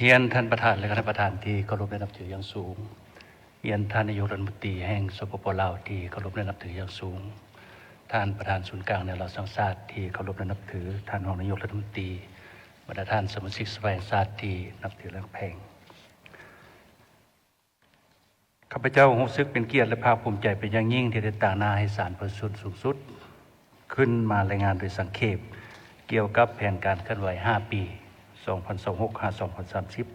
ຮຽນທ່ານປະທານ ແລະ ຄະນະປະທານທີ່ເຄົາລົບ ແລະ ນັບຖືຢ່າງສູງ, ຮຽນທ່ານນາຍົກລັດຖະມົນຕີແຫ່ງ ສປປ ລາວ ທີ່ເຄົາລົບ ແລະ ນັບຖືຢ່າງສູງ, ທ່ານປະທານສູນກາງແນວລາວສ້າງຊາດທີ່ເຄົາລົບ ແລະ ນັບຖື, ທ່ານຮອງນາຍົກລັດຖະມົນຕີ, ບັນດາທ່ານສະມາຊິກສະພາແຫ່ງຊາດທີ່ນັບຖື ແລະ ຮັກແພງ. ຂ້າພະເຈົ້າຮູ້ສຶກເປັນກຽດ ແລະ ພາກພູມໃຈເປັນຢ່າງຍິ່ງ ທີ່ໄດ້ຕາງໜ້າໃຫ້ສານປະຊາຊົນສູງສຸດ ຂຶ້ນມາລາຍງານໂດຍສັງເຂບ ກ່ຽວກັບແຜນການເຄື່ອນໄຫວຫ້າປີ ສອງພັນຊາວຫົກ ຫາ ສອງພັນສາມສິບ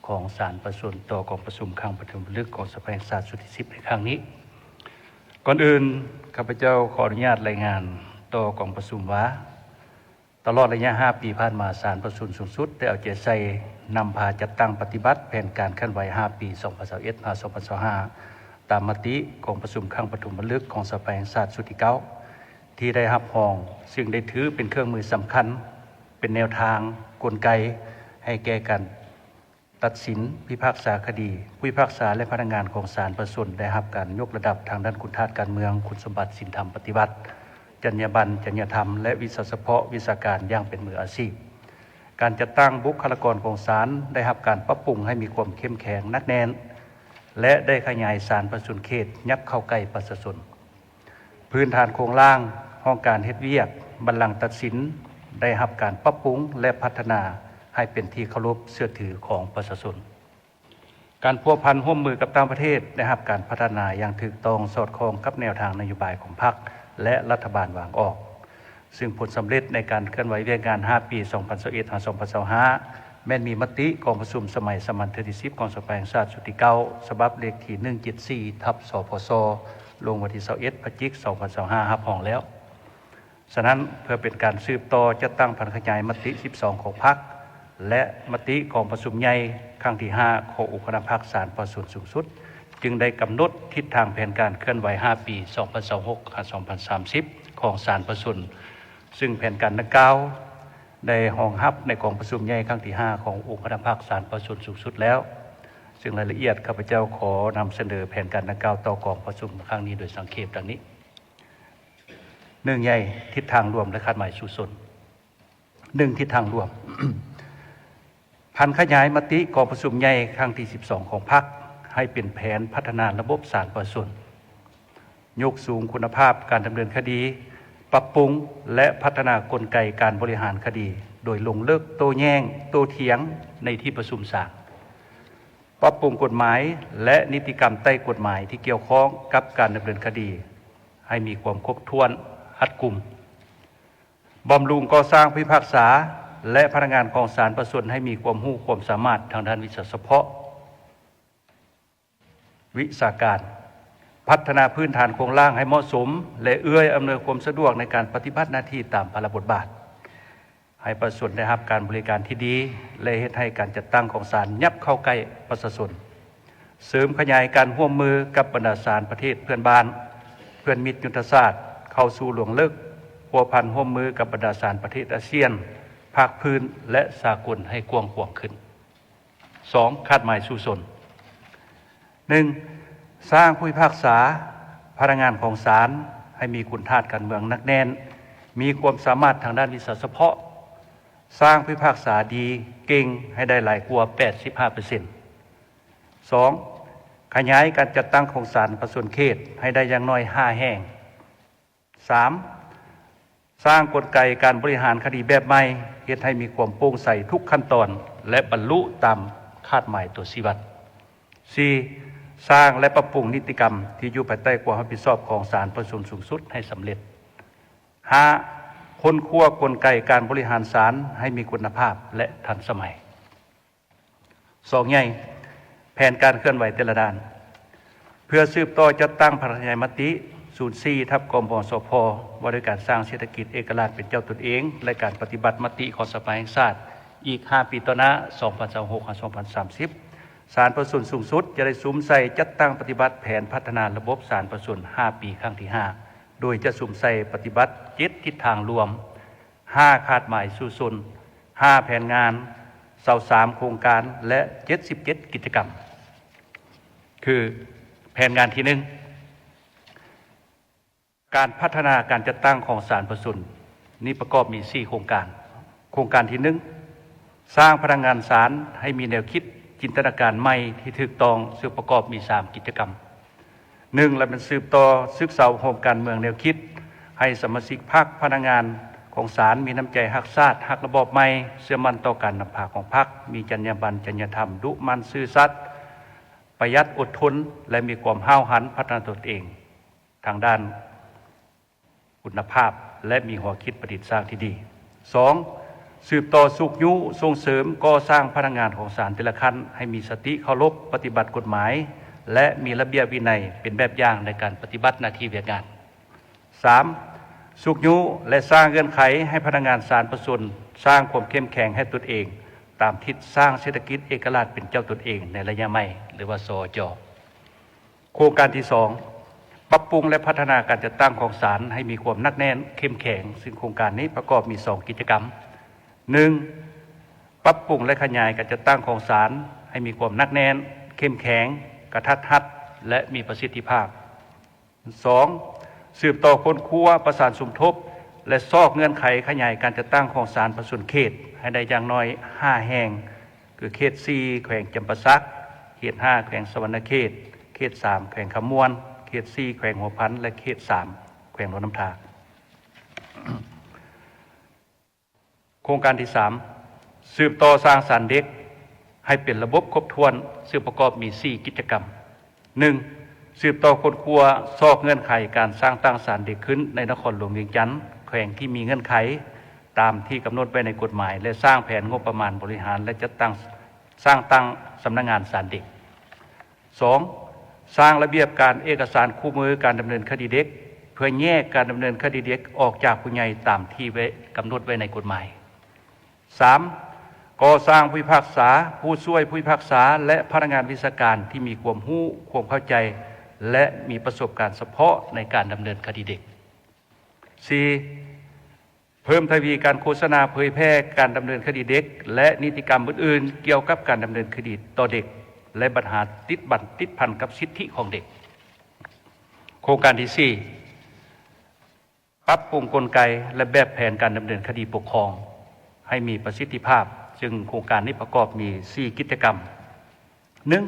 ຂອງສານປະຊາຊົນຕໍ່ກອງປະຊຸມຄັ້ງປະຖົມມະລຶກຂອງສະພາແຫ່ງຊາດຊຸດທີສິບໃນຄັ້ງນີ້. ກ່ອນອື່ນ, ຂ້າພະເຈົ້າຂໍອະນຸຍາດລາຍງານຕໍ່ກອງປະຊຸມວ່າ, ຕະຫຼອດໄລຍະຫ້າປີຜ່ານມາ, ສານປະຊາຊົນສູງສຸດໄດ້ເອົາໃຈໃສ່ນຳພາຈັດຕັ້ງປະຕິບັດແຜນການເຄື່ອນໄຫວຫ້າປີ ສອງພັນຊາວເອັດ ຫາ ສອງພັນຊາວຫ້າ ຕາມມະຕິກອງປະຊຸມຄັ້ງປະຖົມມະລຶກຂອງສະພາແຫ່ງຊາດຊຸດທີເກົ້າ ທີ່ໄດ້ຮັບຮອງ, ຊຶ່ງໄດ້ຖືເປັນເຄື່ອງມືສຳຄັນ, ເປັນແນວທາງ, ກົນໄກໃຫ້ແກ່ການ ຕັດສິນ, ພິພາກສາຄະດີ, ຜູ້ພິພາກສາ ແລະ ພະນັກງານຂອງສານປະຊາຊົນໄດ້ຮັບການຍົກລະດັບທາງດ້ານຄຸນທາດການເມືອງ, ຄຸນສົມບັດ, ສິນທຳປະຕິວັດ, ຈັນຍາບັນ, ຈັນຍາທຳ ແລະ ວິຊາສະເພາະ, ວິຊາການຢ່າງເປັນມືອາຊີບ. ການຈັດຕັ້ງບຸກຄະລາກອນຂອງສານໄດ້ຮັບການປັບປຸງໃຫ້ມີຄວາມເຂັ້ມແຂງໜັກແໜ້ນ ແລະ ໄດ້ຂະຫຍາຍສານປະຊາຊົນເຂດຍັບເຂົ້າໃກ້ປະຊາຊົນ. ພື້ນຖານໂຄງລ່າງ, ຫ້ອງການເຮັດວຽກ, ບັນລັງຕັດສິນ ໄດ້ຮັບການປັບປຸງ ແລະ ພັດທະນາໃຫ້ເປັນທີ່ເຄົາລົບເຊື່ອຖືຂອງປະຊາຊົນ. ການພົວພັນຮ່ວມມືກັບຕ່າງປະເທດໄດ້ຮັບການພັດທະນາຢ່າງຖືກຕ້ອງ, ສອດຄ່ອງກັບແນວທາງນະໂຍບາຍຂອງພັກ ແລະ ລັດຖະບານວາງອອກ, ຊຶ່ງຜົນສຳເລັດໃນການເຄື່ອນໄຫວວຽກງານຫ້າປີ ສອງພັນຊາວເອັດ ຫາ ສອງພັນຊາວຫ້າ ແມ່ນມີມະຕິກອງປະຊຸມສະໄໝສາມັນເທື່ອທີສິບຂອງສະພາແຫ່ງຊາດຊຸດທີເກົ້າ ສະບັບເລກທີໜຶ່ງເຈັດສີ່ ທັບ ສພຊ ລົງວັນທີຊາວເອັດ ພະຈິກ ສອງພັນຊາວຫ້າ ຮັບຮອງແລ້ວ. ສະນັ້ນ, ເພື່ອເປັນການສືບຕໍ່ຈັດຕັ້ງຜັນຂະຫຍາຍມະຕິສິບສອງຂອງພັກ ແລະ ມະຕິກອງປະຊຸມໃຫຍ່ຄັ້ງທີຫ້າຂອງອົງຄະນະພັກສານປະຊາຊົນສູງສຸດ, ຈຶ່ງໄດ້ກຳນົດທິດທາງແຜນການເຄື່ອນໄຫວຫ້າປີ ສອງພັນຊາວຫົກ ຫາ ສອງພັນສາມສິບ ຂອງສານປະຊາຊົນ, ຊຶ່ງແຜນການດັ່ງກ່າວ ໄດ້ຮອງຮັບໃນກອງປະຊຸມໃຫຍ່ຄັ້ງທີຫ້າຂອງອົງຄະນະພັກສານປະຊາຊົນສູງສຸດແລ້ວ, ຊຶ່ງລາຍລະອຽດ ຂ້າພະເຈົ້າຂໍນຳສະເໜີແຜນການດັ່ງກ່າວຕໍ່ກອງປະຊຸມຄັ້ງນີ້ໂດຍສັງເຂບດັ່ງນີ້. ໜຶ່ງໃຫຍ່, ທິດທາງລວມ ແລະ ຄາດໝາຍສູ້ຊົນ. ໜຶ່ງ, ທິດທາງລວມ. ຜັນຂະຫຍາຍມະຕິກອງປະຊຸມໃຫຍ່ຄັ້ງທີສິບສອງຂອງພັກ ໃຫ້ເປັນແຜນພັດທະນາລະບົບສານປະຊາຊົນ, ຍົກສູງຄຸນນະພາບການດຳເນີນຄະດີ, ປັບປຸງ ແລະ ພັດທະນາກົນໄກການບໍລິຫານຄະດີ ໂດຍລົງເລິກໂຕ້ແຍ້ງ, ໂຕ້ຖຽງໃນທີ່ປະຊຸມສານ, ປັບປຸງກົດໝາຍ ແລະ ນິຕິກຳໃຕ້ກົດໝາຍທີ່ກ່ຽວຂ້ອງກັບການດຳເນີນຄະດີ ໃຫ້ມີຄວາມຄົບຖ້ວນ, ຮັດກຸມ. ບຳລຸງກໍ່ສ້າງຜູ້ພິພາກສາ ແລະ ພະນັກງານຂອງສານປະຊາຊົນໃຫ້ມີຄວາມຮູ້ຄວາມສາມາດທາງດ້ານວິຊາສະເພາະ, ວິຊາການ, ພັດທະນາພື້ນຖານໂຄງລ່າງໃຫ້ເໝາະສົມ ແລະ ເອື້ອອຳນວຍຄວາມສະດວກໃນການປະຕິບັດໜ້າທີ່ຕາມພາລະບົດບາດ, ໃຫ້ປະຊາຊົນໄດ້ຮັບການບໍລິການທີ່ດີ ແລະ ເຮັດໃຫ້ການຈັດຕັ້ງຂອງສານຫຍັບເຂົ້າໃກ້ປະຊາຊົນ. ເສີມຂະຫຍາຍການຮ່ວມມືກັບບັນດາສານປະເທດເພື່ອນບ້ານ, ເພື່ອນມິດຍຸດທະສາດ ເຂົ້າສູ່ລວງເລິກ, ພົວພັນຮ່ວມມືກັບບັນດາສານປະເທດອາຊຽນ, ພາກພື້ນ ແລະ ສາກົນໃຫ້ກວ້າງຂວາງຂຶ້ນ. ສອງ, ຄາດໝາຍສູ້ຊົນ. ໜຶ່ງ, ສ້າງຜູ້ພິພາກສາ, ພະນັກງານຂອງສານໃຫ້ມີຄຸນທາດການເມືອງໜັກແໜ້ນ, ມີຄວາມສາມາດທາງດ້ານວິຊາສະເພາະ, ສ້າງຜູ້ພິພາກສາດີ, ເກັ່ງໃຫ້ໄດ້ຫຼາຍກວ່າແປດສິບຫ້າເປີເຊັນ. ສອງ, ຂະຫຍາຍການຈັດຕັ້ງຂອງສານປະຊາຊົນເຂດໃຫ້ໄດ້ຢ່າງໜ້ອຍຫ້າແຫ່ງ. ສາມ, ສ້າງກົນໄກການບໍລິຫານຄະດີແບບໃໝ່, ເຮັດໃຫ້ມີຄວາມໂປ່ງໃສທຸກຂັ້ນຕອນ ແລະ ບັນລຸຕາມຄາດໝາຍຕົວຊີ້ວັດ. ສີ່, ສ້າງ ແລະ ປັບປຸງນິຕິກຳທີ່ຢູ່ພາຍໃຕ້ຄວາມຮັບຜິດຊອບຂອງສານປະຊາຊົນສູງສຸດໃຫ້ສຳເລັດ. ຫ້າ, ຄົ້ນຄວ້າກົນໄກການບໍລິຫານສານໃຫ້ມີຄຸນນະພາບ ແລະ ທັນສະໄໝ. ສອງໃຫຍ່, ແຜນການເຄື່ອນໄຫວແຕ່ລະດ້ານ. ເພື່ອສືບຕໍ່ຈັດຕັ້ງພັນຂະຫຍາຍມະຕິສູນສີ່ ທັບ ກມສພ ວ່າດ້ວຍການສ້າງເສດຖະກິດເອກະລາດເປັນເຈົ້າຕົນເອງ ແລະ ການປະຕິບັດມະຕິຂອງສະພາແຫ່ງຊາດອີກຫ້າປີຕໍ່ໜ້າ ສອງພັນຊາວຫົກ ຫາ ສອງພັນສາມສິບ, ສານປະຊາຊົນສູງສຸດຈະໄດ້ສຸມໃສ່ຈັດຕັ້ງປະຕິບັດແຜນພັດທະນາລະບົບສານປະຊາຊົນຫ້າປີຄັ້ງທີຫ້າ ໂດຍຈະສຸມໃສ່ປະຕິບັດເຈັດທິດທາງລວມ, ຫ້າຄາດໝາຍສູ້ຊົນ, ຫ້າແຜນງານ, ຊາວສາມໂຄງການ ແລະ ເຈັດສິບເຈັດກິດຈະກຳ. ຄື ແຜນງານທີໜຶ່ງ, ການພັດທະນາການຈັດຕັ້ງຂອງສານປະຊາຊົນ ນີ້ປະກອບມີສີ່ໂຄງການ. ໂຄງການທີໜຶ່ງ, ສ້າງພະນັກງານສານໃຫ້ມີແນວຄິດ, ຈິນຕະນາການໃໝ່ທີ່ຖືກຕ້ອງ, ເຊິ່ງປະກອບມີສາມກິດຈະກຳ. ໜຶ່ງ ລະແມ່ນສືບຕໍ່ສຶກສາອົບຮົມການເມືອງແນວຄິດ ໃຫ້ສະມາຊິກພັກ, ພະນັກງານຂອງສານມີນ້ຳໃຈຮັກຊາດ, ຮັກລະບອບໃໝ່, ເຊື່ອໝັ້ນຕໍ່ການນຳພາຂອງພັກ, ມີຈັນຍາບັນ, ຈັນຍາທຳ, ດຸໝັ່ນ, ຊື່ສັດ, ປະຢັດ, ອົດທົນ ແລະ ມີຄວາມຫ້າວຫັນພັດທະນາຕົນເອງທາງດ້ານ ຄຸນນະພາບ ແລະ ມີຫົວຄິດປະດິດສ້າງທີ່ດີ. ສອງ ສືບຕໍ່ຊຸກຍູ້ສົ່ງເສີມກໍ່ສ້າງພະນັກງານຂອງສານແຕ່ລະຂັ້ນໃຫ້ມີສະຕິເຄົາລົບປະຕິບັດກົດໝາຍ ແລະ ມີລະບຽບວິໄນເປັນແບບຢ່າງໃນການປະຕິບັດໜ້າທີ່ວຽກງານ. ສາມ ຊຸກຍູ້ ແລະ ສ້າງເງື່ອນໄຂໃຫ້ພະນັກງານສານປະຊາຊົນສ້າງຄວາມເຂັ້ມແຂງໃຫ້ຕົນເອງ ຕາມທິດສ້າງເສດຖະກິດເອກະລາດເປັນເຈົ້າຕົນເອງໃນໄລຍະໃໝ່ ຫຼືວ່າ ສອຈ. ໂຄງການທີສອງ ປັບປຸງ ແລະ ພັດທະນາການຈັດຕັ້ງຂອງສານໃຫ້ມີຄວາມໜັກແໜ້ນເຂັ້ມແຂງ, ຊຶ່ງໂຄງການນີ້ປະກອບມີສອງກິດຈະກຳ. ໜຶ່ງ ປັບປຸງ ແລະ ຂະຫຍາຍການຈັດຕັ້ງຂອງສານໃຫ້ມີຄວາມໜັກແໜ້ນ, ເຂັ້ມແຂງ, ກະທັດຮັດ ແລະ ມີປະສິດທິພາບ. ສອງ ສືບຕໍ່ຄົ້ນຄວ້າ, ປະສານສົມທົບ ແລະ ຊອກເງື່ອນໄຂຂະຫຍາຍການຈັດຕັ້ງຂອງສານປະຊາຊົນເຂດໃຫ້ໄດ້ຢ່າງໜ້ອຍຫ້າແຫ່ງ ຄື ເຂດສີ່ ແຂວງຈຳປາສັກ, ເຂດຫ້າ ແຂວງສະຫວັນນະເຂດ, ເຂດສາມ ແຂວງຄຳມ່ວນ, ເຂດສີ່ ແຂວງຫົວພັນ ແລະ ເຂດສາມ ແຂວງຫຼວງນ້ຳທາ. ໂຄງການທີສາມ ສືບຕໍ່ສ້າງສານເດັກໃຫ້ເປັນລະບົບຄົບຖ້ວນ, ຊຶ່ງປະກອບມີສີ່ກິດຈະກຳ. ໜຶ່ງ ສືບຕໍ່ຄົ້ນຄວ້າຊອກເງື່ອນໄຂການສ້າງຕັ້ງສານເດັກຂຶ້ນໃນນະຄອນຫຼວງວຽງຈັນ, ແຂວງທີ່ມີເງື່ອນໄຂຕາມທີ່ກຳນົດໄວ້ໃນກົດໝາຍ ແລະ ສ້າງແຜນງົບປະມານບໍລິຫານ ແລະ ຈັດຕັ້ງ ສ້າງຕັ້ງສຳນັກງານສານເດັກ. ສອງ ສ້າງລະບຽບການເອກະສານຄູ່ມືການດຳເນີນຄະດີເດັກ ເພື່ອແຍກການດຳເນີນຄະດີເດັກອອກຈາກຜູ້ໃຫຍ່ຕາມທີ່ໄວ້ ກຳນົດໄວ້ໃນກົດໝາຍ. ສາມ ກໍ່ສ້າງຜູ້ພິພາກສາ, ຜູ້ຊ່ວຍຜູ້ພິພາກສາ ແລະ ພະນັກງານວິຊາການທີ່ມີຄວາມຮູ້, ຄວາມເຂົ້າໃຈ ແລະ ມີປະສົບການສະເພາະໃນການດຳເນີນຄະດີເດັກ. ສີ່ ເພີ່ມທະວີການໂຄສະນາເຜີຍແຜ່ການດຳເນີນຄະດີເດັກ ແລະ ນິຕິກຳອື່ນໆກ່ຽວກັບການດຳເນີນຄະດີຕໍ່ເດັກ ແລະ ບັນຫາຕິດບັນຕິດພັນກັບສິດທິຂອງເດັກ. ໂຄງການທີສີ່ ປັບປຸງກົນໄກ ແລະ ແບບແຜນການດຳເນີນຄະດີປົກຄອງໃຫ້ມີປະສິດທິພາບ, ຊຶ່ງໂຄງການນີ້ປະກອບມີສີ່ກິດຈະກຳ. ໜຶ່ງ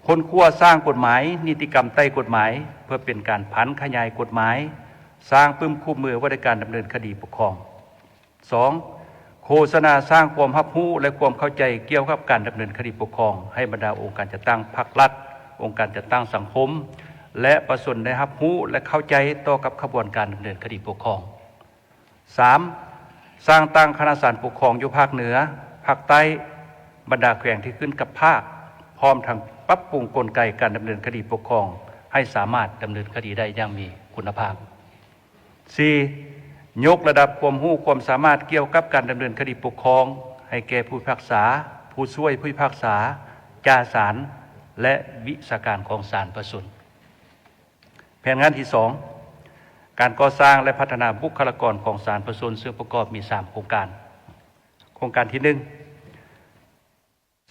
ຄົ້ນຄວ້າສ້າງກົດໝາຍ, ນິຕິກຳໃຕ້ກົດໝາຍ ເພື່ອເປັນການຜັນຂະຫຍາຍກົດໝາຍ, ສ້າງປຶ້ມຄູ່ມືວ່າດ້ວຍການດຳເນີນຄະດີປົກຄອງ. ສອງ ໂຄສະນາສ້າງຄວາມຮັບຮູ້ ແລະ ຄວາມເຂົ້າໃຈກ່ຽວກັບການດຳເນີນຄະດີປົກຄອງ ໃຫ້ບັນດາອົງການຈັດຕັ້ງພັກລັດ, ອົງການຈັດຕັ້ງສັງຄົມ ແລະ ປະຊາຊົນໄດ້ຮັບຮູ້ ແລະ ເຂົ້າໃຈຕໍ່ກັບຂະບວນການດຳເນີນຄະດີປົກຄອງ. ສາມ ສ້າງຕັ້ງຄະນະສານປົກຄອງຢູ່ພາກເໜືອ, ພາກໃຕ້, ບັນດາແຂວງທີ່ຂຶ້ນກັບພາກ, ພ້ອມທັງປັບປຸງກົນໄກການດຳເນີນຄະດີປົກຄອງໃຫ້ສາມາດດຳເນີນຄະດີໄດ້ຢ່າງມີຄຸນນະພາບ. ສີ່ ຍົກລະດັບຄວາມຮູ້ຄວາມສາມາດກ່ຽວກັບການດຳເນີນຄະດີປົກຄອງໃຫ້ແກ່ຜູ້ພິພາກສາ, ຜູ້ຊ່ວຍຜູ້ພິພາກສາ, ຈ່າສານ ແລະ ວິຊາການຂອງສານປະຊາຊົນ. ແຜນງານທີສອງ ການກໍ່ສ້າງ ແລະ ພັດທະນາບຸກຄະລາກອນຂອງສານປະຊາຊົນ ເຊິ່ງປະກອບມີສາມໂຄງການ. ໂຄງການທີໜຶ່ງ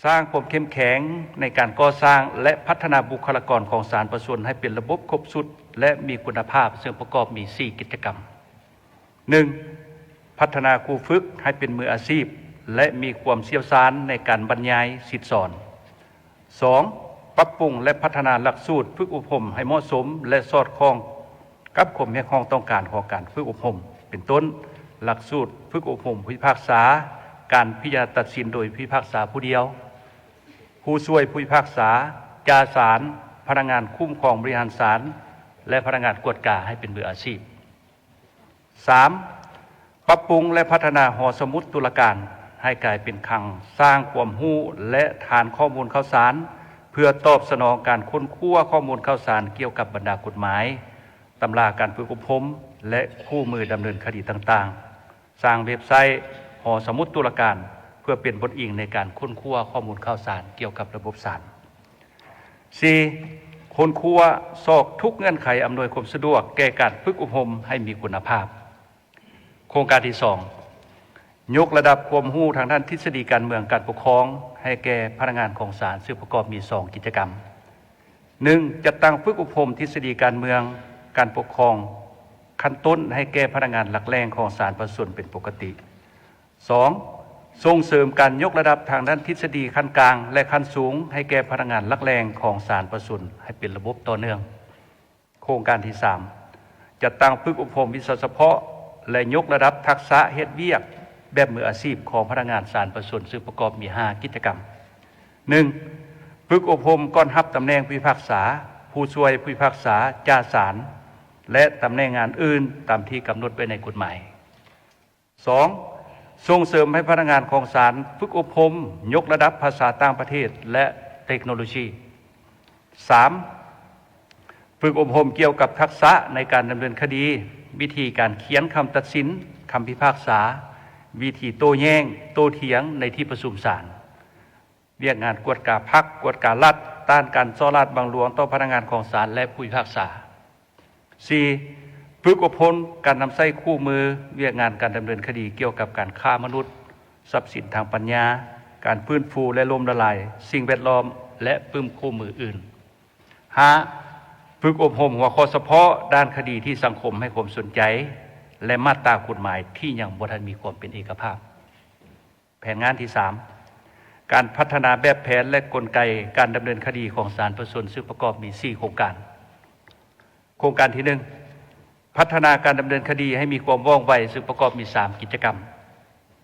ສ້າງຄວາມເຂັ້ມແຂງໃນການກໍ່ສ້າງ ແລະ ພັດທະນາບຸກຄະລາກອນຂອງສານປະຊາຊົນໃຫ້ເປັນລະບົບຄົບຊຸດ ແລະ ມີຄຸນນະພາບ, ເຊິ່ງປະກອບມີສີ່ກິດຈະກຳ. ໜຶ່ງ ພັດທະນາຄູຝຶກໃຫ້ເປັນມືອາຊີບ ແລະ ມີຄວາມຊ່ຽວຊານໃນການບັນຍາຍສິດສອນ. ສອງ ປັບປຸງ ແລະ ພັດທະນາຫຼັກສູດຝຶກອົບຮົມໃຫ້ເໝາະສົມ ແລະ ສອດຄ່ອງກັບຄວາມຮຽກຮ້ອງຕ້ອງການຂອງການຝຶກອົບຮົມ, ເປັນຕົ້ນ ຫຼັກສູດຝຶກອົບຮົມຜູ້ພິພາກສາ, ການພິຈາລະນາຕັດສິນໂດຍຜູ້ພິພາກສາຜູ້ດຽວ, ຜູ້ຊ່ວຍຜູ້ພິພາກສາ, ຈ່າສານ, ພະນັກງານຄຸ້ມຄອງບໍລິຫານສານ ແລະ ພະນັກງານກວດກາໃຫ້ເປັນມືອາຊີບ. ສາມ ປັບປຸງ ແລະ ພັດທະນາຫໍສະໝຸດຕຸລາການໃຫ້ກາຍເປັນຄັງສ້າງຄວາມຮູ້ ແລະ ຖານຂໍ້ມູນຂ່າວສານ ເພື່ອຕອບສະໜອງການຄົ້ນຄວ້າຂໍ້ມູນຂ່າວສານກ່ຽວກັບບັນດາກົດໝາຍ, ຕຳລາການຝຶກອົບຮົມ ແລະ ຄູ່ມືດຳເນີນຄະດີຕ່າງໆ, ສ້າງເວັບໄຊຫໍສະໝຸດຕຸລາການ ເພື່ອເປັນບ່ອນອີງໃນການຄົ້ນຄວ້າຂໍ້ມູນຂ່າວສານກ່ຽວກັບລະບົບສານ. ສີ່ ຄົ້ນຄວ້າຊອກທຸກເງື່ອນໄຂອຳນວຍຄວາມສະດວກແກ່ການຝຶກອົບຮົມໃຫ້ມີຄຸນນະພາບ. ໂຄງການທີສອງ ຍົກລະດັບຄວາມຮູ້ທາງດ້ານທິດສະດີການເມືອງການປົກຄອງໃຫ້ແກ່ພະນັກງານຂອງສານ ຊຶ່ງປະກອບມີສອງກິດຈະກຳ. ໜຶ່ງ ຈັດຕັ້ງຝຶກອົບຮົມທິດສະດີການເມືອງການປົກຄອງຂັ້ນຕົ້ນໃຫ້ແກ່ພະນັກງານຫຼັກແຫຼ່ງຂອງສານປະຊາຊົນເປັນປົກກະຕິ. ສອງ ສົ່ງເສີມການຍົກລະດັບທາງດ້ານທິດສະດີຂັ້ນກາງ ແລະ ຂັ້ນສູງໃຫ້ແກ່ພະນັກງານຫຼັກແຫຼ່ງຂອງສານປະຊາຊົນໃຫ້ເປັນລະບົບຕໍ່ເນື່ອງ. ໂຄງການທີສາມ ຈັດຕັ້ງຝຶກອົບຮົມວິຊາສະເພາະ ແລະ ຍົກລະດັບທັກສະເຮັດວຽກແບບມືອາຊີບຂອງພະນັກງານສານປະຊາຊົນ ຊຶ່ງປະກອບມີຫ້າກິດຈະກຳ. ໜຶ່ງ ຝຶກອົບຮົມກ່ອນຮັບຕຳແໜ່ງຜູ້ພິພາກສາ, ຜູ້ຊ່ວຍຜູ້ພິພາກສາ, ຈ່າສານ ແລະ ຕຳແໜ່ງງານອື່ນຕາມທີ່ກຳນົດໄວ້ໃນກົດໝາຍ. ສອງ ສົ່ງເສີມໃຫ້ພະນັກງານຂອງສານຝຶກອົບຮົມຍົກລະດັບພາສາຕ່າງປະເທດ ແລະ ເຕັກໂນໂລຊີ. ສາມ ຝຶກອົບຮົມກ່ຽວກັບທັກສະໃນການດຳເນີນຄະດີ, ວິທີການຂຽນຄຳຕັດສິນ, ຄຳພິພາກສາ, ວິທີໂຕ້ແຍ້ງ, ໂຕ້ຖຽງໃນທີ່ປະຊຸມສານ. ວຽກງານກວດກາພັກ, ກວດກາລັດ, ຕ້ານການສໍ້ລາດບັງຫຼວງຕໍ່ພະນັກງານຂອງສານ ແລະ ຜູ້ພິພາກສາ. ສີ່ ຝຶກອົບຮົມການນຳໃຊ້ຄູ່ມືວຽກງານການດຳເນີນຄະດີກ່ຽວກັບການຄ້າມະນຸດ, ຊັບສິນທາງປັນຍາ, ການຟື້ນຟູ ແລະ ລົ້ມລະລາຍສິ່ງແວດລ້ອມ ແລະ ປຶ້ມຄູ່ມືອື່ນ. ຫ້າ ຝຶກອົບຮົມຫົວຂໍ້ສະເພາະດ້ານຄະດີທີ່ສັງຄົມໃຫ້ຄວາມສົນໃຈ ແລະ ມາດຕາກົດໝາຍທີ່ຍັງບໍ່ທັນມີຄວາມເປັນເອກະພາບ. ແຜນງານທີສາມ ການພັດທະນາແບບແຜນ ແລະ ກົນໄກການດຳເນີນຄະດີຂອງສານປະຊາຊົນ ຊຶ່ງປະກອບມີສີ່ໂຄງການ. ໂຄງການທີໜຶ່ງ ພັດທະນາການດຳເນີນຄະດີໃຫ້ມີຄວາມວ່ອງໄວ ຊຶ່ງປະກອບມີສາມກິດຈະກຳ.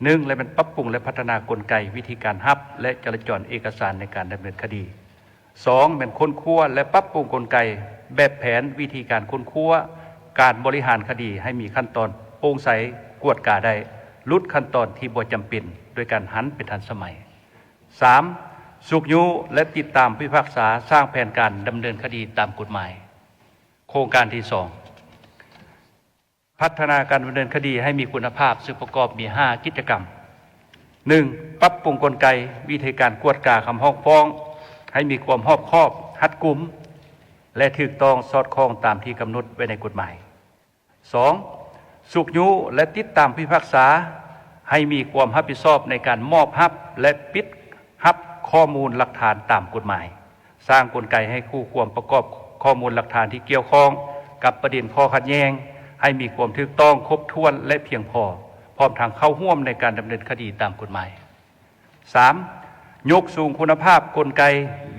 ໜຶ່ງ ແລະ ແມ່ນປັບປຸງ ແລະ ພັດທະນາກົນໄກວິທີການຮັບ ແລະ ຈະລາຈອນເອກະສານໃນການດຳເນີນຄະດີ. ສອງ ແມ່ນຄົ້ນຄວ້າ ແລະ ປັບປຸງກົນໄກແບບແຜນວິທີການຄົ້ນຄວ້າ, ການບໍລິຫານຄະດີໃຫ້ມີຂັ້ນຕອນໂປ່ງໃສ, ກວດກາໄດ້, ຫຼຸດຂັ້ນຕອນທີ່ບໍ່ຈຳເປັນ ໂດຍການຫັນເປັນທັນສະໄໝ. ສາມ ຊຸກຍູ້ ແລະ ຕິດຕາມຜູ້ພິພາກສາສ້າງແຜນການດຳເນີນຄະດີຕາມກົດໝາຍ. ໂຄງການທີສອງ ພັດທະນາການດຳເນີນຄະດີໃຫ້ມີຄຸນນະພາບ ຊຶ່ງປະກອບມີຫ້າກິດຈະກຳ. ໜຶ່ງ ປັບປຸງກົນໄກວິທີການກວດກາຄຳຮ້ອງຟ້ອງໃຫ້ມີຄວາມຮອບຄອບ, ຮັດກຸມ ແລະ ຖືກຕ້ອງສອດຄ່ອງຕາມທີ່ກຳນົດໄວ້ໃນກົດໝາຍ. ສອງ ຊຸກຍູ້ ແລະ ຕິດຕາມຜູ້ພິພາກສາໃຫ້ມີຄວາມຮັບຜິດຊອບໃນການມອບຮັບ ແລະ ປິດຮັບຂໍ້ມູນຫຼັກຖານຕາມກົດໝາຍ. ສ້າງກົນໄກໃຫ້ຄູ່ຄວາມປະກອບຂໍ້ມູນຫຼັກຖານທີ່ກ່ຽວຂ້ອງກັບປະເດັນຂໍ້ຂັດແຍ່ງ ໃຫ້ມີຄວາມຖືກຕ້ອງ, ຄົບຖ້ວນ ແລະ ພຽງພໍ, ພ້ອມທັງເຂົ້າຮ່ວມໃນການດຳເນີນຄະດີຕາມກົດໝາຍ. ສາມ ຍົກສູງຄຸນນະພາບກົນໄກ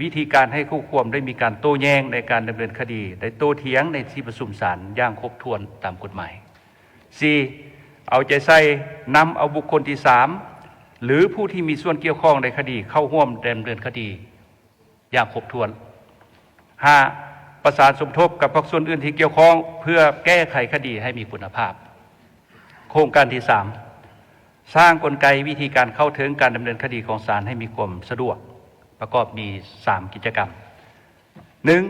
ວິທີການໃຫ້ຄູ່ຄວາມໄດ້ມີການໂຕ້ແຍ້ງໃນການດຳເນີນຄະດີ ໄດ້ໂຕ້ຖຽງໃນທີ່ປະຊຸມສານຢ່າງຄົບຖ້ວນຕາມກົດໝາຍ. ສີ່ ເອົາໃຈໃສ່ນຳເອົາບຸກຄົນທີສາມ ຫຼື ຜູ້ທີ່ມີສ່ວນກ່ຽວຂ້ອງໃນຄະດີເຂົ້າຮ່ວມດຳເນີນຄະດີ ຢ່າງຄົບຖ້ວນ. ຫ້າ ປະສານສົມທົບກັບພາກສ່ວນອື່ນທີ່ກ່ຽວຂ້ອງ ເພື່ອແກ້ໄຂຄະດີໃຫ້ມີຄຸນນະພາບ. ໂຄງການທີສາມ ສ້າງກົນໄກວິທີການເຂົ້າເຖິງການດຳເນີນຄະດີຂອງສານໃຫ້ມີຄວາມສະດວກ, ປະກອບມີສາມກິດຈະກຳ. ໜຶ່ງ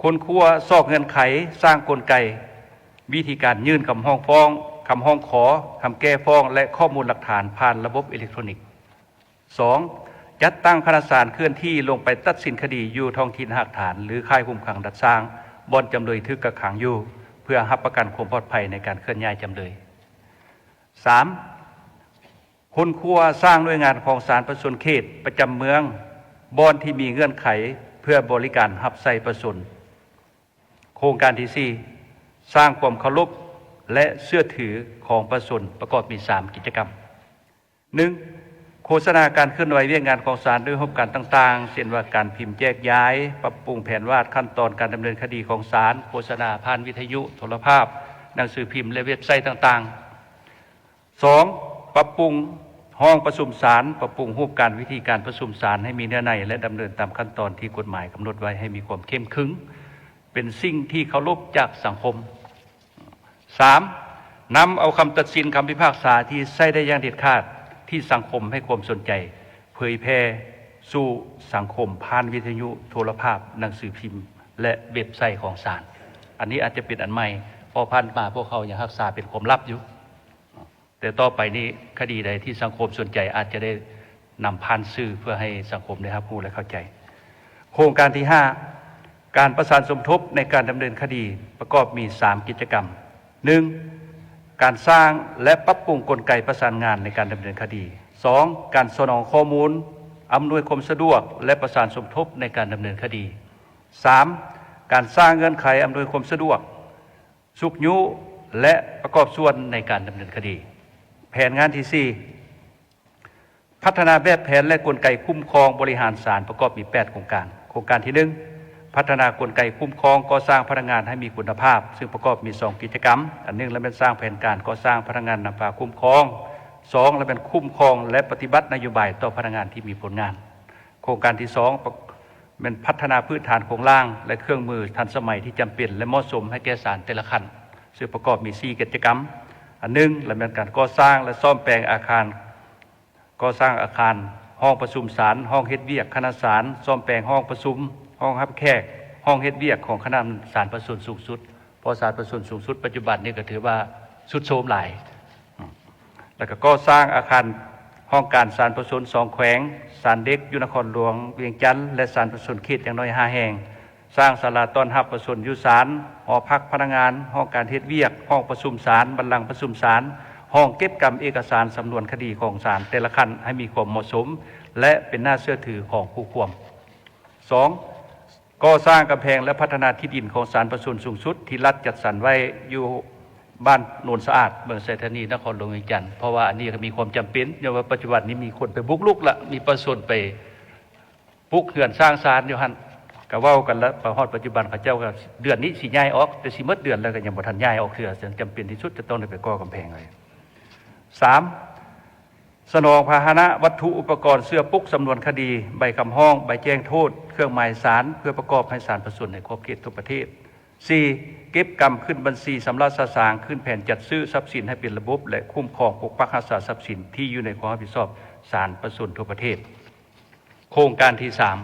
ຄົ້ນຄວ້າຊອກເງື່ອນໄຂ, ສ້າງກົນໄກວິທີການຍື່ນຄຳຮ້ອງຟ້ອງ, ຄຳຮ້ອງຂໍ, ຄຳແກ້ຟ້ອງ ແລະ ຂໍ້ມູນຫຼັກຖານຜ່ານລະບົບເອເລັກໂທຣນິກ. ສອງ ຈັດຕັ້ງຄະນະສານເຄື່ອນທີ່ລົງໄປຕັດສິນຄະດີຢູ່ທ້ອງຖິ່ນຮາກຖານ ຫຼື ຄ້າຍຄຸມຂັງດັດສ້າງ ບ່ອນຈຳເລີຍຖືກກັກຂັງຢູ່ ເພື່ອຮັບປະກັນຄວາມປອດໄພໃນການເຄື່ອນຍ້າຍຈຳເລີຍ. ສາມ ຄົ້ນຄວ້າສ້າງໜ່ວຍງານຂອງສານປະຊາຊົນເຂດປະຈຳເມືອງ ບ່ອນທີ່ມີເງື່ອນໄຂເພື່ອບໍລິການຮັບໃຊ້ປະຊາຊົນ. ໂຄງການທີສີ່ ສ້າງຄວາມເຄົາລົບ ແລະ ເຊື່ອຖືຂອງປະຊາຊົນ ປະກອບມີສາມກິດຈະກຳ. ໜຶ່ງ ໂຄສະນາການເຄື່ອນໄຫວວຽກງານຂອງສານດ້ວຍຮູບການຕ່າງໆ ເຊັ່ນວ່າ ການພິມແຈກຢາຍ, ປັບປຸງແຜນວາດຂັ້ນຕອນການດຳເນີນຄະດີຂອງສານ, ໂຄສະນາຜ່ານວິທະຍຸ, ໂທລະພາບ, ໜັງສືພິມ ແລະ ເວັບໄຊຕ່າງໆ. ສອງ ປັບປຸງຫ້ອງປະຊຸມສານ, ປັບປຸງຮູບການວິທີການປະຊຸມສານໃຫ້ມີເນື້ອໃນ ແລະ ດຳເນີນຕາມຂັ້ນຕອນທີ່ກົດໝາຍກຳນົດໄວ້ໃຫ້ມີຄວາມເຄັ່ງຂຶງ, ເປັນສິ່ງທີ່ເຄົາລົບຈາກສັງຄົມ. ສາມ ນຳເອົາຄຳຕັດສິນ, ຄຳພິພາກສາທີ່ໃຊ້ໄດ້ຢ່າງເດັດຂາດ, ທີ່ສັງຄົມໃຫ້ຄວາມສົນໃຈ, ເຜີຍແຜ່ສູ່ສັງຄົມຜ່ານວິທະຍຸ, ໂທລະພາບ, ໜັງສືພິມ ແລະ ເວັບໄຊຂອງສານ. ອັນນີ້ອາດຈະເປັນອັນໃໝ່, ເພາະຜ່ານມາພວກເຮົາຍັງຮັກສາເປັນຄວາມລັບຢູ່. ແຕ່ຕໍ່ໄປນີ້ ຄະດີໃດທີ່ສັງຄົມສົນໃຈ ອາດຈະໄດ້ນຳຜ່ານສື່ເພື່ອໃຫ້ສັງຄົມໄດ້ຮັບຮູ້ ແລະ ເຂົ້າໃຈ. ໂຄງການທີຫ້າ ການປະສານສົມທົບໃນການດຳເນີນຄະດີ ປະກອບມີສາມກິດຈະກຳ. ໜຶ່ງ ການສ້າງ ແລະ ປັບປຸງກົນໄກປະສານງານໃນການດຳເນີນຄະດີ. ສອງ ການສະໜອງຂໍ້ມູນ, ອຳນວຍຄວາມສະດວກ ແລະ ປະສານສົມທົບໃນການດຳເນີນຄະດີ. ສາມ ການສ້າງເງື່ອນໄຂອຳນວຍຄວາມສະດວກ, ຊຸກຍູ້ ແລະ ປະກອບສ່ວນໃນການດຳເນີນຄະດີ. ແຜນງານທີສີ່ ພັດທະນາແບບແຜນ ແລະ ກົນໄກຄຸ້ມຄອງບໍລິຫານສານ ປະກອບມີແປດໂຄງການ. ໂຄງການທີໜຶ່ງ ພັດທະນາກົນໄກຄຸ້ມຄອງກໍ່ສ້າງພະນັກງານໃຫ້ມີຄຸນນະພາບ, ຊຶ່ງປະກອບມີສອງກິດຈະກຳ. ອັນໜຶ່ງລະແມ່ນສ້າງແຜນການກໍ່ສ້າງພະນັກງານນຳພາຄຸ້ມຄອງ, ສອງລະແມ່ນຄຸ້ມຄອງ ແລະ ປະຕິບັດນະໂຍບາຍຕໍ່ພະນັກງານທີ່ມີຜົນງານ. ໂຄງການທີສອງ ແມ່ນພັດທະນາພື້ນຖານໂຄງລ່າງ ແລະ ເຄື່ອງມືທັນສະໄໝທີ່ຈຳເປັນ ແລະ ເໝາະສົມໃຫ້ແກ່ສານແຕ່ລະຂັ້ນ, ຊຶ່ງປະກອບມີສີ່ກິດຈະກຳ. ອັນໜຶ່ງລະແມ່ນການກໍ່ສ້າງ ແລະ ສ້ອມແປງອາຄານ ກໍ່ສ້າງອາຄານຫ້ອງປະຊຸມສານ, ຫ້ອງເຮັດວຽກຄະນະສານ, ສ້ອມແປງຫ້ອງປະຊຸມ, ຫ້ອງຮັບແຂກ, ຫ້ອງເຮັດວຽກຂອງຄະນະສານປະຊາຊົນສູງສຸດ, ເພາະສານປະຊາຊົນສູງສຸດປັດຈຸບັນນີ້ກໍຖືວ່າຊຸດໂຊມຫຼາຍ. ແລ້ວກໍກໍ່ສ້າງອາຄານຫ້ອງການສານປະຊາຊົນສອງແຂວງ, ສານເດັກຢູ່ນະຄອນຫຼວງວຽງຈັນ ແລະ ສານປະຊາຊົນເຂດຢ່າງໜ້ອຍຫ້າແຫ່ງ, ສ້າງສາລາຕ້ອນຮັບປະຊາຊົນຢູ່ສານ, ຫໍພັກພະນັກງານ, ຫ້ອງການເຮັດວຽກ, ຫ້ອງປະຊຸມສານ, ບັນລັງປະຊຸມສານ, ຫ້ອງເກັບກຳເອກະສານສຳນວນຄະດີຂອງສານແຕ່ລະຂັ້ນໃຫ້ມີຄວາມເໝາະສົມ ແລະ ເປັນໜ້າເຊື່ອຖືຂອງຜູ້ຄວບຄຸມ. ສອງ ກໍ່ສ້າງກຳແພງ ແລະ ພັດທະນາທີ່ດິນຂອງສານປະຊາຊົນສູງສຸດທີ່ລັດຈັດສັນໄວ້ຢູ່ບ້ານໂນນສະອາດ ເມືອງໄຊທານີ ນະຄອນຫຼວງວຽງຈັນ, ເພາະວ່າອັນນີ້ກໍມີຄວາມຈຳເປັນ ຍ້ອນວ່າປັດຈຸບັນນີ້ມີຄົນໄປບຸກລຸກລະ ມີປະຊາຊົນໄປ ປຸກເຮືອນສ້າງສານຢູ່ຫັ້ນ. ກໍເວົ້າກັນລະ ໄປຮອດປັດຈຸບັນເຂົາເຈົ້າກໍເດືອນນີ້ຊິຍ້າຍອອກ, ແຕ່ຊິໝົດເດືອນແລ້ວກໍຍັງບໍ່ທັນຍ້າຍອອກເທື່ອ. ສະນັ້ນຈຳເປັນທີ່ສຸດຈະຕ້ອງໄດ້ໄປກໍ່ກຳແພງເລີຍ. ສາມ ສະໜອງພາຫະນະວັດຖຸອຸປະກອນເຊື້ອປຸກສຳນວນຄະດີ, ໃບຄຳຮ້ອງ, ໃບແຈ້ງໂທດ, ເຄື່ອງໝາຍສານ ເພື່ອປະກອບໃຫ້ສານປະຊາຊົນໃນຂອບເຂດທົ່ວປະເທດ. ສີ່ ເກັບກຳຂຶ້ນບັນຊີຊຳລະສະສາງ, ຂຶ້ນແຜນຈັດຊື້ຊັບສິນໃຫ້ເປັນລະບົບ ແລະ ຄຸ້ມຄອງປົກປັກຮັກສາຊັບສິນທີ່ຢູ່ໃນຄວາມຮັບຜິດຊອບສານປະຊາຊົນທົ່ວປະເທດ. ໂຄງການທີສາມ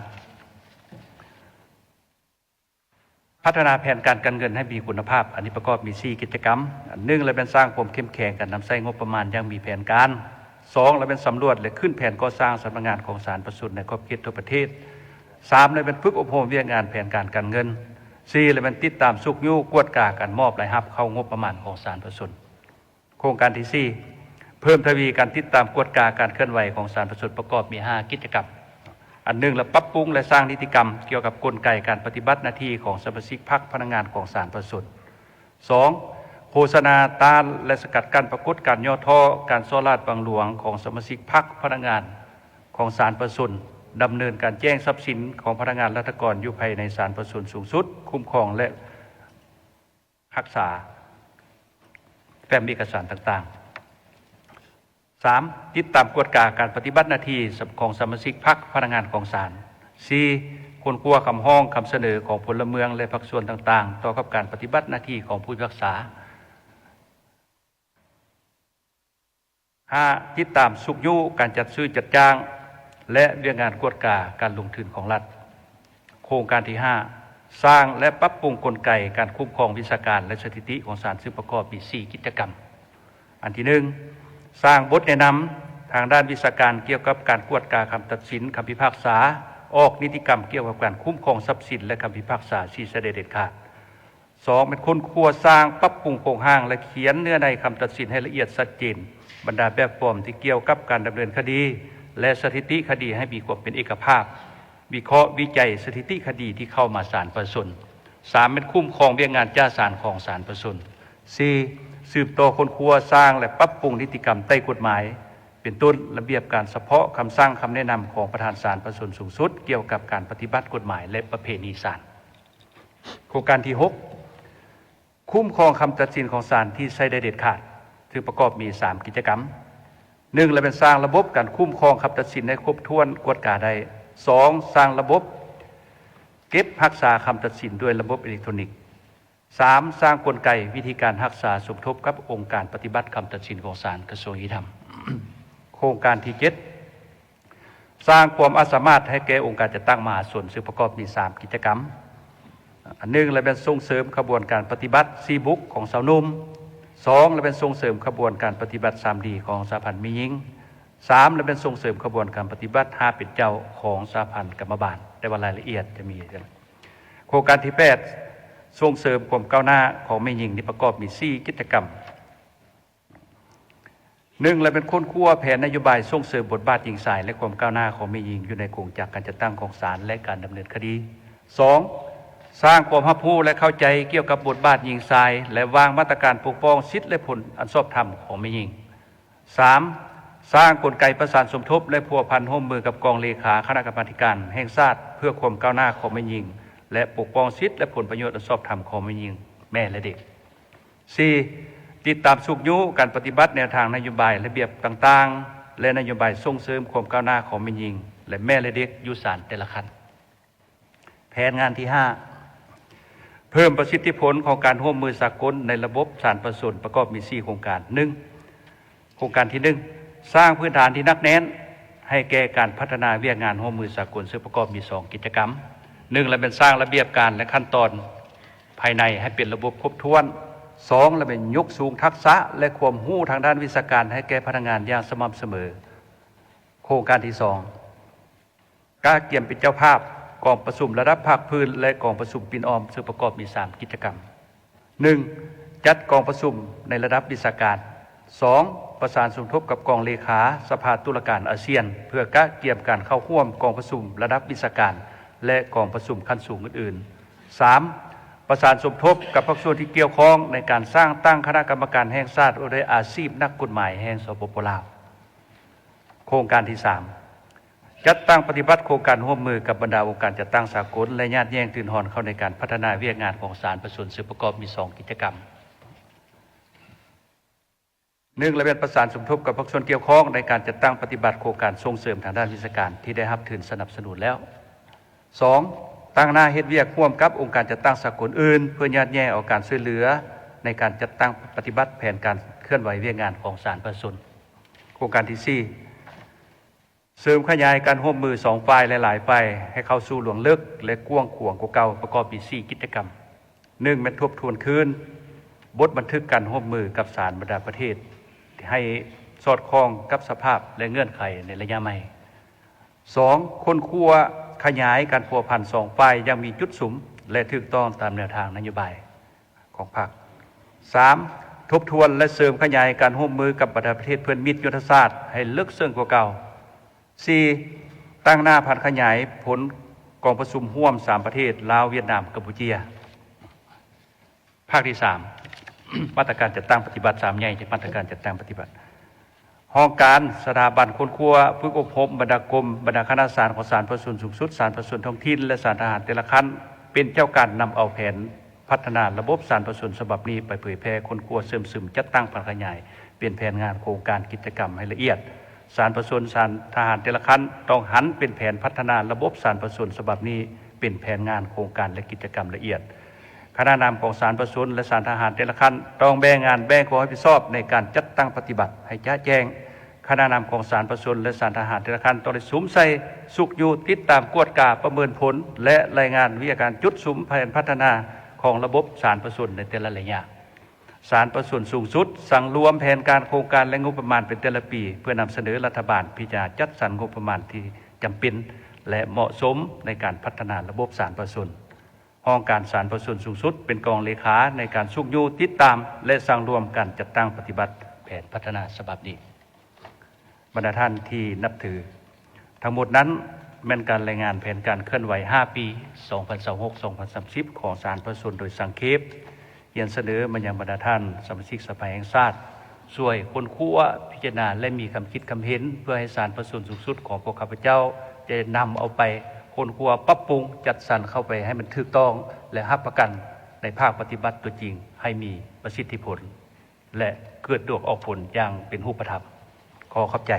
ພັດທະນາແຜນການການເງິນໃຫ້ມີຄຸນນະພາບ. ອັນນີ້ປະກອບມີສີ່ກິດຈະກຳ. ອັນໜຶ່ງລະແມ່ນສ້າງຄວາມເຂັ້ມແຂງການນຳໃຊ້ງົບປະມານຢ່າງມີແຜນການ. ສອງລະແມ່ນສຳຫຼວດ ແລະ ຂຶ້ນແຜນກໍ່ສ້າງສຳນັກງານຂອງສານປະຊາຊົນໃນຂອບເຂດທົ່ວປະເທດ. ສາມລະແມ່ນຝຶກອົບຮົມວຽກງານແຜນການການເງິນ. ສີ່ລະແມ່ນຕິດຕາມຊຸກຍູ້ກວດກາການມອບລາຍຮັບເຂົ້າງົບປະມານຂອງສານປະຊາຊົນ. ໂຄງການທີສີ່ ເພີ່ມທະວີການຕິດຕາມກວດກາການເຄື່ອນໄຫວຂອງສານປະຊາຊົນ ປະກອບມີຫ້າກິດຈະກຳ. ອັນໜຶ່ງລະປັບປຸງ ແລະ ສ້າງນິຕິກຳກ່ຽວກັບກົນໄກການປະຕິບັດໜ້າທີ່ຂອງສະມາຊິກພັກພະນັກງານຂອງສານປະຊາຊົນ. ສອງໂຄສະນາຕ້ານ ແລະ ສະກັດກັ້ນປາກົດການຫຍໍ້ທໍ້, ການສໍ້ລາດບັງຫຼວງຂອງສະມາຊິກພັກພະນັກງານຂອງສານປະຊາຊົນ, ດຳເນີນການແຈ້ງຊັບສິນຂອງພະນັກງານລັດຖະກອນຢູ່ພາຍໃນສານປະຊາຊົນສູງສຸດ, ຄຸ້ມຄອງ ແລະ ຮັກສາແຟ້ມເອກະສານຕ່າງໆ. ສາມ ຕິດຕາມກວດກາການປະຕິບັດໜ້າທີ່ຂອງສະມາຊິກພັກພະນັກງານຂອງສານ. ສີ່ ຄົ້ນຄວ້າຄຳຮ້ອງຄຳສະເໜີຂອງພົນລະເມືອງ ແລະ ພາກສ່ວນຕ່າງໆ ຕໍ່ກັບການປະຕິບັດໜ້າທີ່ຂອງຜູ້ພິພາກສາ. ຫ້າ ຕິດຕາມຊຸກຍູ້ການຈັດຊື້ຈັດຈ້າງ ແລະ ວຽກງານກວດກາການລົງທຶນຂອງລັດ. ໂຄງການທີຫ້າ ສ້າງ ແລະ ປັບປຸງກົນໄກການຄຸ້ມຄອງວິຊາການ ແລະ ສະຖິຕິຂອງສານ ຊຶ່ງປະກອບມີສີ່ກິດຈະກຳ. ອັນທີໜຶ່ງ ສ້າງບົດແນະນຳທາງດ້ານວິຊາການກ່ຽວກັບການກວດກາຄຳຕັດສິນ, ຄຳພິພາກສາ, ອອກນິຕິກຳກ່ຽວກັບການຄຸ້ມຄອງຊັບສິນ ແລະ ຄຳພິພາກສາທີ່ໃຊ້ໄດ້ເດັດຂາດ. ສອງແມ່ນຄົ້ນຄວ້າສ້າງ, ປັບປຸງໂຄງຮ່າງ ແລະ ຂຽນເນື້ອໃນຄຳຕັດສິນໃຫ້ລະອຽດຊັດເຈນ, ບັນດາແບບຟອມທີ່ກ່ຽວກັບການດຳເນີນຄະດີ ແລະ ສະຖິຕິຄະດີໃຫ້ມີຄວາມເປັນເອກະພາບ, ວິເຄາະວິໄຈສະຖິຕິຄະດີທີ່ເຂົ້າມາສານປະຊາຊົນ. ສາມແມ່ນຄຸ້ມຄອງວຽກງານຈ້າສານຂອງສານປະຊາຊົນ. ສີ່ສືບຕໍ່ຄົ້ນຄວ້າສ້າງ ແລະ ປັບປຸງນິຕິກຳໃຕ້ກົດໝາຍ, ເປັນຕົ້ນລະບຽບການສະເພາະ, ຄຳສັ່ງ, ຄຳແນະນຳຂອງປະທານສານປະຊາຊົນສູງສຸດກ່ຽວກັບການປະຕິບັດກົດໝາຍ ແລະ ປະເພນີສານ. ໂຄງການທີຫົກ ຄຸ້ມຄອງຄຳຕັດສິນຂອງສານທີ່ໃຊ້ໄດ້ເດັດຂາດ, ຄືປະກອບມີສາມກິດຈະກຳ. ໜຶ່ງລະແມ່ນສ້າງລະບົບການຄຸ້ມຄອງຄຳຕັດສິນໃຫ້ຄົບຖ້ວນກວດກາໄດ້. ສອງສ້າງລະບົບເກັບຮັກສາຄຳຕັດສິນດ້ວຍລະບົບເອເລັກໂທຣນິກ. ສາມສ້າງກົນໄກວິທີການຮັກສາສົມທົບກັບອົງການປະຕິບັດຄຳຕັດສິນຂອງສານກະຊວງຍຸຕິທຳ. ໂຄງການທີເຈັດ ສ້າງຄວາມອາດສາມາດໃຫ້ແກ່ອົງການຈັດຕັ້ງມະຫາຊົນ ຊຶ່ງປະກອບມີສາມກິດຈະກຳ. ອັນໜຶ່ງລະແມ່ນສົ່ງເສີມຂະບວນການປະຕິບັດສີ່ບຸກຂອງຊາວໜຸ່ມ. ສອງລະແມ່ນສົ່ງເສີມຂະບວນການປະຕິບັດສາມດີຂອງສະຫະພັນແມ່ຍິງ. ສາມລະແມ່ນສົ່ງເສີມຂະບວນການປະຕິບັດຫ້າເປັນເຈົ້າຂອງສະຫະພັນກຳມະບານ, ແຕ່ວ່າລາຍລະອຽດຈະມີ. ໂຄງການທີແປດ ສົ່ງເສີມຄວາມກ້າວໜ້າຂອງແມ່ຍິງ ນີ້ປະກອບມີສີ່ກິດຈະກຳ. ໜຶ່ງລະແມ່ນຄົ້ນຄວ້າແຜນນະໂຍບາຍສົ່ງເສີມບົດບາດຍິງຊາຍ ແລະ ຄວາມກ້າວໜ້າຂອງແມ່ຍິງຢູ່ໃນກົງຈັກການຈັດຕັ້ງຂອງສານ ແລະ ການດຳເນີນຄະດີ. ສອງສ້າງຄວາມຮັບຮູ້ ແລະ ເຂົ້າໃຈກ່ຽວກັບບົດບາດຍິງຊາຍ ແລະ ວາງມາດຕະການປົກປ້ອງສິດ ແລະ ຜົນອັນຊອບທຳຂອງແມ່ຍິງ. ສາມ ສ້າງກົນໄກປະສານສົມທົບ ແລະ ພົວພັນຮ່ວມມືກັບກອງເລຂາຄະນະກຳມາທິການແຫ່ງຊາດ ເພື່ອຄວາມກ້າວໜ້າຂອງແມ່ຍິງ ແລະ ປົກປ້ອງສິດ ແລະ ຜົນປະໂຫຍດອັນຊອບທຳຂອງແມ່ຍິງ ແມ່ ແລະ ເດັກ. ສີ່, ຕິດຕາມຊຸກຍູ້ການປະຕິບັດແນວທາງນະໂຍບາຍ, ລະບຽບຕ່າງໆ ແລະ ນະໂຍບາຍສົ່ງເສີມຄວາມກ້າວໜ້າຂອງແມ່ຍິງ ແລະ ແມ່ ແລະ ເດັກຢູ່ສານແຕ່ລະຂັ້ນ. ແຜນງານທີຫ້າ ເພີ່ມປະສິດທິຜົນຂອງການຮ່ວມມືສາກົນໃນລະບົບສານປະຊາຊົນ ປະກອບມີສີ່ໂຄງການ. ໜຶ່ງ, ໂຄງການທີໜຶ່ງ ສ້າງພື້ນຖານທີ່ໜັກແໜ້ນໃຫ້ແກ່ການພັດທະນາວຽກງານຮ່ວມມືສາກົນ ເຊິ່ງປະກອບມີສອງກິດຈະກຳ. ໜຶ່ງລະແມ່ນສ້າງລະບຽບການ ແລະ ຂັ້ນຕອນພາຍໃນໃຫ້ເປັນລະບົບຄົບຖ້ວນ. ສອງລະແມ່ນຍົກສູງທັກສະ ແລະ ຄວາມຮູ້ທາງດ້ານວິຊາການໃຫ້ແກ່ພະນັກງານຢ່າງສະໝ່ຳສະເໝີ. ໂຄງການທີສອງ ກະກຽມເປັນເຈົ້າພາບກອງປະຊຸມລະດັບພາກພື້ນ ແລະ ກອງປະຊຸມປິ່ນອ້ອມ ເຊິ່ງປະກອບມີສາມກິດຈະກຳ. ໜຶ່ງ, ຈັດກອງປະຊຸມໃນລະດັບວິຊາການ. ສອງ, ປະສານສົມທົບກັບກອງເລຂາສະພາຕຸລາການອາຊຽນ ເພື່ອກະກຽມການເຂົ້າຮ່ວມກອງປະຊຸມລະດັບວິຊາການ ແລະ ກອງປະຊຸມຂັ້ນສູງອື່ນໆ. ສາມ, ປະສານສົມທົບກັບພາກສ່ວນທີ່ກ່ຽວຂ້ອງໃນການສ້າງຕັ້ງຄະນະກຳມະການແຫ່ງຊາດວ່າດ້ວຍອາຊີບນັກກົດໝາຍແຫ່ງ ສປປ ລາວ. ໂຄງການທີສາມ ຈັດຕັ້ງປະຕິບັດໂຄງການຮ່ວມມືກັບບັນດາອົງການຈັດຕັ້ງສາກົນ ແລະ ຍາດແຍ່ງຕື່ນຮອນເຂົ້າໃນການພັດທະນາວຽກງານຂອງສານປະຊາຊົນ ເຊິ່ງປະກອບມີສອງກິດຈະກຳ. ໜຶ່ງລະແມ່ນປະສານສົມທົບກັບພາກສ່ວນກ່ຽວຂ້ອງໃນການຈັດຕັ້ງປະຕິບັດໂຄງການສົ່ງເສີມທາງດ້ານວິຊາການທີ່ໄດ້ຮັບທຶນສະໜັບສະໜູນແລ້ວ. ສອງ, ຕັ້ງໜ້າເຮັດວຽກຮ່ວມກັບອົງການຈັດຕັ້ງສາກົນອື່ນ ເພື່ອຍາດແຍ່ງເອົາການຊ່ວຍເຫຼືອໃນການຈັດຕັ້ງປະຕິບັດແຜນການເຄື່ອນໄຫວວຽກງານຂອງສານປະຊາຊົນ. ໂຄງການທີສີ່ ເສີມຂະຫຍາຍການຮ່ວມມືສອງຝ່າຍ ແລະ ຫຼາຍຝ່າຍ ໃຫ້ເຂົ້າສູ່ລວງເລິກ ແລະ ກວ້າງຂວາງກວ່າເກົ່າ ປະກອບມີສີ່ກິດຈະກຳ. ໜຶ່ງແມ່ນທົບທວນຄືນບົດບັນທຶກການຮ່ວມມືກັບສານບັນດາປະເທດ ໃຫ້ສອດຄ່ອງກັບສະພາບ ແລະ ເງື່ອນໄຂໃນໄລຍະໃໝ່. ສອງ, ຄົ້ນຄວ້າຂະຫຍາຍການພົວພັນສອງຝ່າຍຢ່າງມີຈຸດສຸມ ແລະ ຖືກຕ້ອງຕາມແນວທາງນະໂຍບາຍຂອງພັກ. ສາມ, ທົບທວນ ແລະ ເສີມຂະຫຍາຍການຮ່ວມມືກັບບັນດາປະເທດເພື່ອນມິດຍຸດທະສາດໃຫ້ເລິກເຊິ່ງກວ່າເກົ່າ. ສີ່, ຕັ້ງໜ້າຜັນຂະຫຍາຍຜົນກອງປະຊຸມຮ່ວມສາມປະເທດ ລາວ, ຫວຽດນາມ, ກຳປູເຈຍ. ພາກທີສາມ ມາດຕະການຈັດຕັ້ງປະຕິບັດ ສາມໃຫຍ່ ຈາກມາດຕະການຈັດຕັ້ງປະຕິບັດ. ຫ້ອງການ, ສະຖາບັນຄົ້ນຄວ້າ, ຝຶກອົບຮົມ, ບັນດາກົມ, ບັນດາຄະນະສານຂອງສານປະຊາຊົນສູງສຸດ, ສານປະຊາຊົນທ້ອງຖິ່ນ ແລະ ສານທະຫານແຕ່ລະຂັ້ນ ເປັນເຈົ້າການນຳເອົາແຜນພັດທະນາລະບົບສານປະຊາຊົນສະບັບນີ້ໄປເຜີຍແຜ່, ຄົ້ນຄວ້າ, ເສີມຊຶມ, ຈັດຕັ້ງຜັນຂະຫຍາຍເປັນແຜນງານໂຄງການກິດຈະກຳໃຫ້ລະອຽດ. ສານປະຊາຊົນ, ສານທະຫານແຕ່ລະຂັ້ນ ຕ້ອງຫັນເປັນແຜນພັດທະນາລະບົບສານປະຊາຊົນສະບັບນີ້ເປັນແຜນງານໂຄງການ ແລະ ກິດຈະກຳລະອຽດ. ຄະນະນຳຂອງສານປະຊາຊົນ ແລະ ສານທະຫານແຕ່ລະຂັ້ນ ຕ້ອງແບ່ງງານແບ່ງຄວາມຮັບຜິດຊອບໃນການຈັດຕັ້ງປະຕິບັດໃຫ້ຈະແຈ້ງ. ຄະນະນຳຂອງສານປະຊາຊົນ ແລະ ສານທະຫານແຕ່ລະຂັ້ນ ຕ້ອງໄດ້ສຸມໃສ່, ຊຸກຍູ້, ຕິດຕາມ, ກວດກາ, ປະເມີນຜົນ ແລະ ລາຍງານວຽກການຈຸດສຸມແຜນພັດທະນາຂອງລະບົບສານປະຊາຊົນໃນແຕ່ລະໄລຍະ. ສານປະຊາຊົນສູງສຸດ ສັງລວມແຜນການໂຄງການ ແລະ ງົບປະມານເປັນແຕ່ລະປີ ເພື່ອນຳສະເໜີລັດຖະບານພິຈາລະນາຈັດສັນງົບປະມານທີ່ຈຳເປັນ ແລະ ເໝາະສົມໃນການພັດທະນາລະບົບສານປະຊາຊົນ. ຫ້ອງການສານປະຊາຊົນສູງສຸດເປັນກອງເລຂາໃນການຊຸກຍູ້, ຕິດຕາມ ແລະ ສັງລວມການຈັດຕັ້ງປະຕິບັດແຜນພັດທະນາສະບັບນີ້. ບັນດາທ່ານທີ່ນັບຖື, ທັງໝົດນັ້ນແມ່ນການລາຍງານແຜນການເຄື່ອນໄຫວຫ້າປີ ສອງພັນຊາວຫົກ ສອງພັນສາມສິບ ຂອງສານປະຊາຊົນໂດຍສັງເຂບ, ຮຽນສະເໜີມາຍັງບັນດາທ່ານສະມາຊິກສະພາແຫ່ງຊາດ ຊ່ວຍຄົ້ນຄວ້າ, ພິຈາລະນາ ແລະ ມີຄຳຄິດຄຳເຫັນ ເພື່ອໃຫ້ສານປະຊາຊົນສູງສຸດຂອງພວກຂ້າພະເຈົ້າຈະນຳເອົາໄປຄົ້ນຄວ້າ, ປັບປຸງ, ຈັດສັນເຂົ້າໄປໃຫ້ມັນຖືກຕ້ອງ ແລະ ຮັບປະກັນໃນພາກປະຕິບັດຕົວຈິງໃຫ້ມີປະສິດທິຜົນ ແລະ ເກີດດອກອອກຜົນຢ່າງເປັນຮູບປະທຳ. ຂໍຂອບໃຈ.